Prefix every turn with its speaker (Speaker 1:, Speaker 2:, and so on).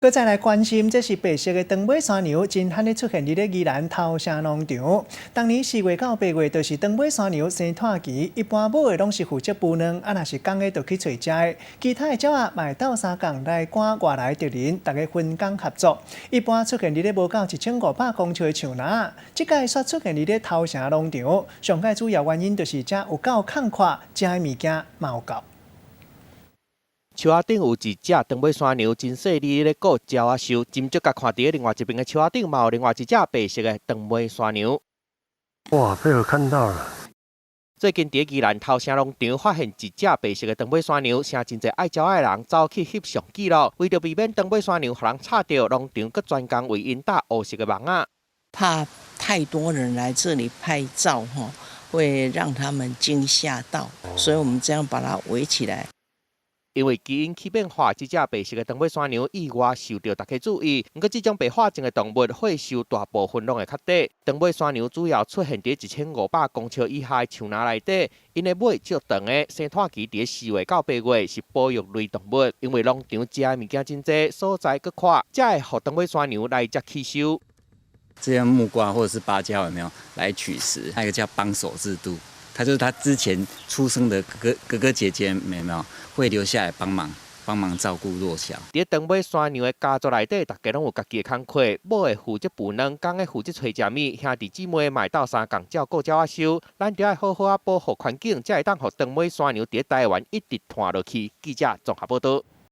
Speaker 1: 閣再來關心，這是白色的長尾山羊，真罕咧出現佇咧宜蘭頭城農場。逐年4月到8月，就是長尾山羊生湠期，一般母的攏是負責孵卵，啊若是公的就去揣食的。其他的鳥仔嘛會鬥相共來趕外來敵人，大家分工合作。一般出現佇咧無夠1500公尺的樹林，這擺煞出現佇咧頭城農場。上蓋主要原因就是遮有夠空闊，食的物件嘛有夠。
Speaker 2: 樹仔頂有一隻長尾山羊，真細膩咧顧鳥仔獸，斟酌共看佇另外一邊的樹仔頂，嘛有另外一隻白色的長尾山羊。
Speaker 3: 哇！被我看到了。
Speaker 2: 最近佇宜蘭頭城農場發現一隻白色的長尾山羊，成真濟愛鳥仔的人走去翕相記錄。為著避免長尾山羊予人吵著，農場閣專工為𪜶搭烏色的網仔。
Speaker 4: 怕太多人來這裡拍照，吼，會讓他們驚嚇到，所以我們這樣把它圍起來。
Speaker 2: 因為基因去變化，這隻白色的長尾山羊意外受著大家注意。毋過，這種白化症的動物血瘦大部分攏會較短。長尾山羊主要出現佇1500公尺以下的樹林內底，𪜶的尾足長的，生湠期佇4月到8月，是保育類動物。因為農場食的物件真濟，所在閣闊，才會予長尾山羊來遮起收。
Speaker 5: 這樣木瓜或者是芭蕉有沒有來取食？還有一個叫幫手制度。他就是他之前出生的哥哥哥姐姐妹沒有會留下來幫忙幫忙照顧弱小。
Speaker 2: 佇長尾山羊的家族內底，大家攏有家己的工課，母的負責孵卵，公的負責揣食物，兄弟姊妹嘛會鬥相共照顧鳥仔獸。咱著愛好好仔保護環境，才會當予長尾山羊佇台灣一直湠落去。記者綜合報導。